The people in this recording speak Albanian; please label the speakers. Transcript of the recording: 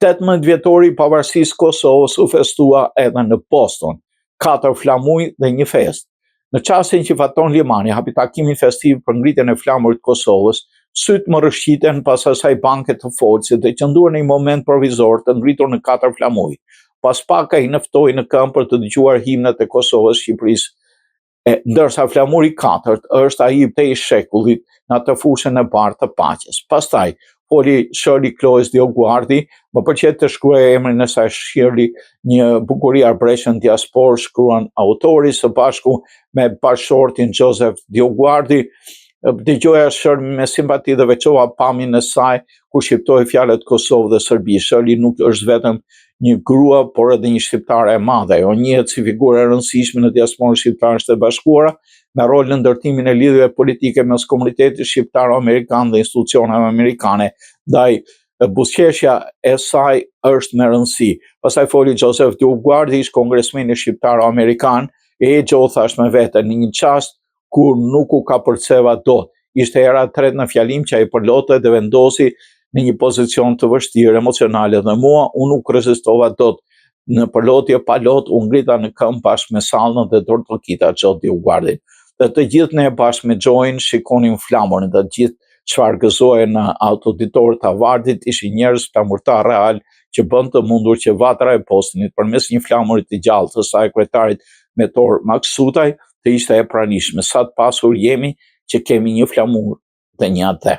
Speaker 1: 18 vjetori i pavarësisë Kosovës u festua edhe në Boston. Katër flamuj dhe një festë. Në çastin që Faton Limani hapi takimin festiv për ngritjen e flamurit të Kosovës, sytë më rrëshqiten pas asaj banke të folësit dhe qënduar në një moment provizor të ngritur në katër flamuj. Pas pak ai na ftoi në këmbë për të dëgjuar himnet e Kosovës, Shqipërisë E, ndërsa flamuri i katërt është ai i tej shekullit në atë fushën e bardhë të paqes. Pastaj, foli Shirley Kloes Dioguardi, më pëlqen të shkruaj emrin e saj Shirley, një bukuri arbëreshe në diasporë, shkruan autori së bashku me bashkëshortin Joseph Dioguardi, dëgjoja Shirley me simpati dhe veçova pamjen e saj kur shqiptoi fjalët Kosovë dhe Serbi. Shirley nuk është vetëm një grua, por edhe një shqiptare e madhe. Ajo njihet si figurë e rëndësishme në diasporën shqiptare në Shtetet e Bashkuara, me rol në ndërtimin e lidhjeve politike mes komunitetit shqiptaro-amerikan dhe institucioneve amerikane. Ndaj buzëqeshja e saj është me rëndësi. Pastaj foli Joseph Dioguardi, ish kongresmeni shqiptaro-amerikan, e Joe thashë me vete në një çast kur nuk u kapërceva dot. Ishte hera e tretë në fjalim që ai përlotej dhe vendosi në një pozicion të vështirë emocionale dhe mua unë nuk rezistova dot. Në përlotje pa lot u ngrita në këmbë bashkë me sallën dhe duartrokita Joe Dioguardin. Dhe të gjithë ne bashkë me Join shikonim flamurin dhe të gjithë çfarë gëzohej në auditor të Havardit ishin njerëz flamurtar real që bënë të mundur që vatra e Bostonit përmes një flamuri të gjallë të saj kryetarit Metor Maksutaj të ishte e pranishme. Sa të pasur jemi që kemi një flamur dhe një atdhe.